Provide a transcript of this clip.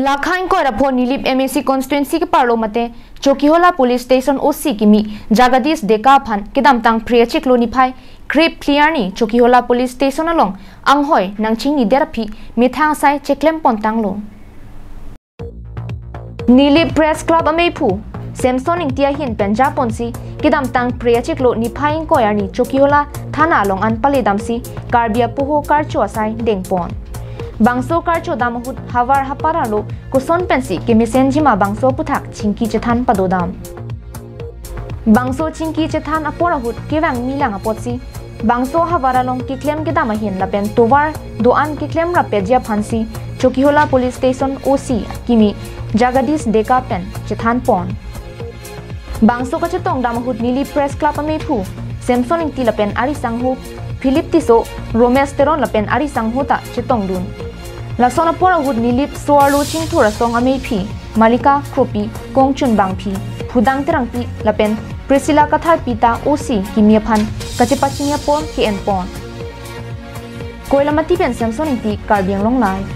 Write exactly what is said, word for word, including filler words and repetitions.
Lakha ingkoi ra pho Nilip M A C constituency keparlo mate Chokihola Police Station O C kimi Jagadish Deka aphan kedamtang Phre achiklo niphai krep phli arni Chokihola Police Station along anghoi nangchingnidet aphi methang asai cheklem pontanglo. Nilip Press Club ameiphu Samson Ingti ahin pen japonsi kedamtang Phre achiklo niphai ingkoi arni Chokihola thana along an paledamsi Karbi apoho karcho asai dengpon. Bangso karcho dam ahut havar haparlo koson pensi kemesenjima bangso aphuthak chingki chethan padodam. Bangso chingki chethan apor ahut kevang milang apotsi bangso havar along keklem kedam ahin lapen tovar do-an keklem rappetji aphansi Chokihola Police Station O C kimi Jagadish Deka pen chethan pon. Bangso kachetongdam ahut Nilip Press Club ameiphu Samson Ingti lapen ari sangho Philip Tisso, Romesh Teron lapen ari sangho ta chetongdun. Lason apor ahut Nilip so-arlo Chingthur asong ameiphi Malika Kropi, Kongchun Bangphi, Phudang Terangpi lapen Priscilla Katharpi ta O C kimi aphan kachepachini apor ke-en pon. Koilamati pen Samson Ingti, Karbi Anglong Live.